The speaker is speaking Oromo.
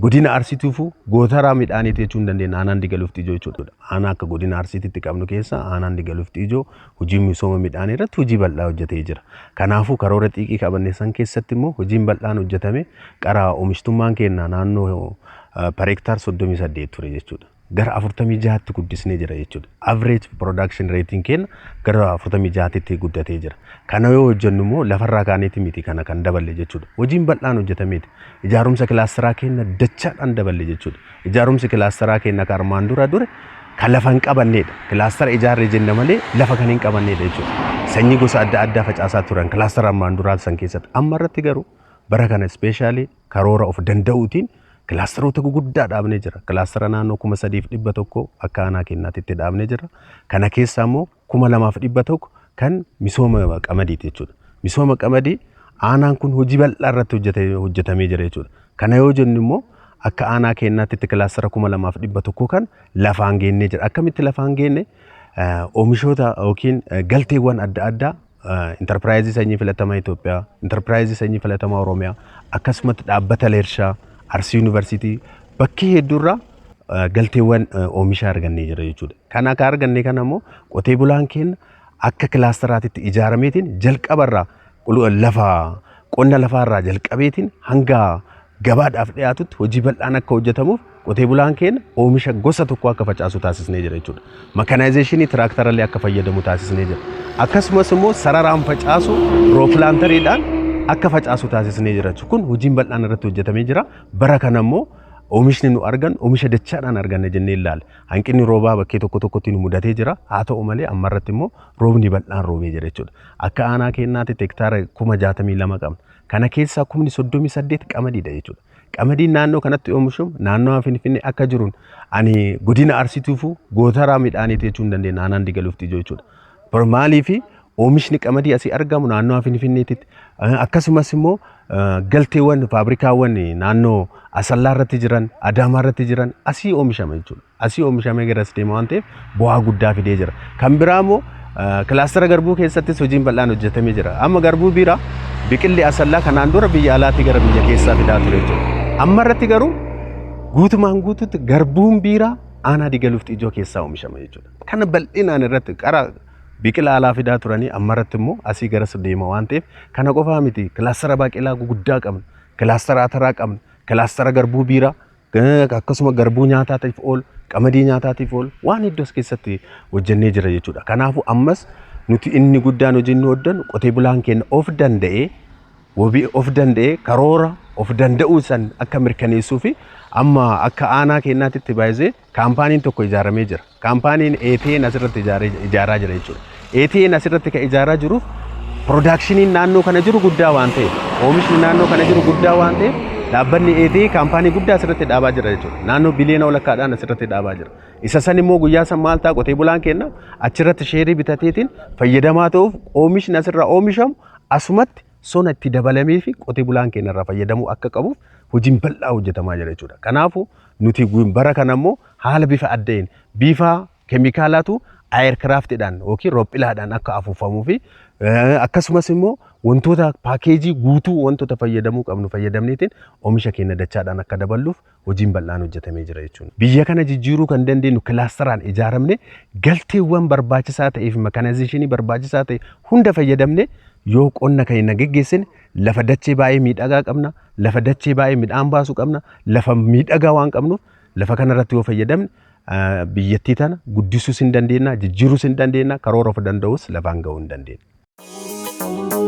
Godina Arsiitiifuu gootaraa midhaaniiti jechuu hin dandeenya. Aanaan Digaluuf Xiijoo jechuudha. Aanaa akka godina Arsiititti qabnu keessa aanaan Digaluuf Xiijoo hojii misooma midhaanii irratti hojii bal'aa hojjetee jira. Kanaafuu karoora xiiqii qabanne san keessatti immoo hojiin bal'aan hojjetame qara oomishtummaan keenya naannoo per hectare 38 ture jechuudha. Gara 46tti guddisnee jira jechuudha. Average production rating keenya gara 46tti guddatee jira. Kana yoo hojjennu immoo lafarraa kaaneeti miti kana kan daballe jechuudha. Hojiin bal'aan hojjetameeti. Ijaarumsa kilaasteraa keenya dachaadhaan daballe jechuudha. Ijaarumsi kilaasteraa keenya kan armaan dura dure kan lafa hin qabannedha. Kilaastera ijaarre jenna malee lafa kan hin qabannedha jechuudha. Sanyii gosa adda addaa facaasaa turan kilaastera armaan duraa san keessatti. Amma irratti garuu bara kana ispeeshaalii karoora of danda'uutiin kilaasteroota guguddaa dhaabnee jira. Kilaastera naannoo 3,100 akka aanaa keenyaatti dhaabnee jira. Kana keessaa immoo 2,100 kan misooma qamadiiti jechuudha. Misooma qamadii aanaan kun hojii bal'aa irratti hojjetamee jira jechuudha. Kana yoo jennu immoo akka aanaa keenyaatti kilaastera 2,100 kan lafaan geennee jira. Akkamitti lafaan geenne? Oomishoota yookiin galteewwan adda addaa intarpiraayizii sanyii filatamaa Itoophiyaa, intarpiraayizii sanyii filatamaa Oromiyaa, akkasumatti dhaabbata Leershaa, Arsii Yuunivarsiitii bakkee hedduurraa galteewwan oomisha argannee jira jechuudha. Kana akka arganne kana immoo qotee bulaan keenya akka kilaasteraatitti ijaarameetiin jalqabarraa lafa qonna lafaarraa jalqabeetiin hanga gabaadhaaf dhiyaatutti hojii bal'aan akka hojjetamuuf qotee bulaan keenya oomisha gosa tokko akka facaasu taasisnee jira jechuudha. Makanaayizeeshinii tiraaktarallee akka fayyadamu taasisnee jira. Akkasumas immoo sararaan facaasu roopilaantariidhaan akka facaasu taasisnee jira jechuudha. Kun hojiin bal'aan irratti hojjetamee jira. Bara kana immoo oomishni nu argan oomisha dachaadhaan arganna jennee ilaalla. Hanqinni roobaa bakkee tokko tokkotti nu mudatee jira. Haa ta'u malee ammarratti immoo roobni bal'aan roobee jira jechuudha. Akka aanaa keenyaatti hektaara 62,000 qabna. Kana keessaa 38,000 qamadiidha jechuudha. Qamadiin naannoo kanatti oomishamu naannoo Finfinnee akka jiruun ani godina Arsiitiifuu gootaraa midhaaniiti jechuu hin dandeenya aanaan Digaluuf Xiijoo jechuudha. Maaliifi oomishni qamadii asii argamu naannoo Finfinneetitti akkasumas immoo galteewwan faabrikaawwan naannoo Asallaa irratti jiran Adaamaa irratti jiran asii oomishama jechuudha. Asii oomishamee garas deema waan ta'eef bu'aa guddaa fidee jira. Kan biraa immoo kilaastera garbuu keessattis hojiin bal'aan hojjetamee jira. Amma garbuu biraa biqilli Asallaa kanaan dura biyya alaatii gara biyya keessaa fidaa ture jechuudha. Amma irratti garuu guutumaan guututti garbuun biiraa aanaa Digaluuf Xiijoo keessaa oomishama jechuudha. Kana bal'inaan irratti qara biqila alaa fidaa turanii amma irratti immoo asii garas deema waan ta'eef kana qofaa miti kilaastera baaqelaa guguddaa qabna, kilaastera ataraa qabna, kilaastera garbuu biiraa akkasuma garbuu nyaataatiif oolu, qamadii nyaataatiif oolu waan hedduu as keessatti hojjennee jira jechuudha. Kanaafuu ammas nuti inni guddaan hojii inni hojjennu qotee bulaan keenya of danda'ee wabii of danda'ee karoora of danda'uu san akka mirkaneessuu fi amma akka aanaa keenyaatti baay'ee kaampaaniin tokko ijaaramee jira. Kaampaaniin ATN asirratti ijaaraa jira jechuudha. ATN asirratti kan ijaaraa jiruuf piroodaakshiniin naannoo kana jiru guddaa waan ta'eef, oomishni naannoo kana jiru guddaa waan ta'eef dhaabbanni ATN kaampaanii guddaa asirratti dhaabaa jira jechuudha. Naannoo biliyoona walakkaadhaan asirratti dhaabaa jira. Isa san immoo guyyaa san maal ta'a qotee bulaan keenya achirratti sheerii bitateetiin fayyadamaa ta'uuf oomishni asirraa oomishamu asumatti sona itti dabalamee fi qotee bulaan keenya irraa fayyadamuu akka qabuuf hojiin bal'aa hojjetamaa jira jechuudha. Kanaafuu nuti bara kana immoo haala bifa adda'een bifa keemikaalaatu aayerkiraaftiidhaan yookiin roophilaadhaan akka afuufamuu fi akkasumas immoo wantoota paakeejii guutuu wantoota fayyadamuu qabnu fayyadamneetiin oomisha keenya dachaadhaan akka daballuuf hojiin bal'aan hojjetamee jira jechuudha. Biyya kana jijjiiruu kan dandeenyu kilaasteraan ijaaramne galteewwan barbaachisaa ta'ee fi makaanaayzeeshinii barbaachisaa ta'e hunda fayyadamne yoo qonna keenya geggeessine lafa dachee baay'ee miidhagaa qabna, lafa dachee baay'ee midhaan baasu qabna, lafa miidhagaa waan qabnuuf lafa kanarratti yoo fayyadamne biyyattii tana guddisuus hin dandeenya, jijjiiruus hin dandeenya, karoora of danda'us lafaan ga'uu hin dandeenya.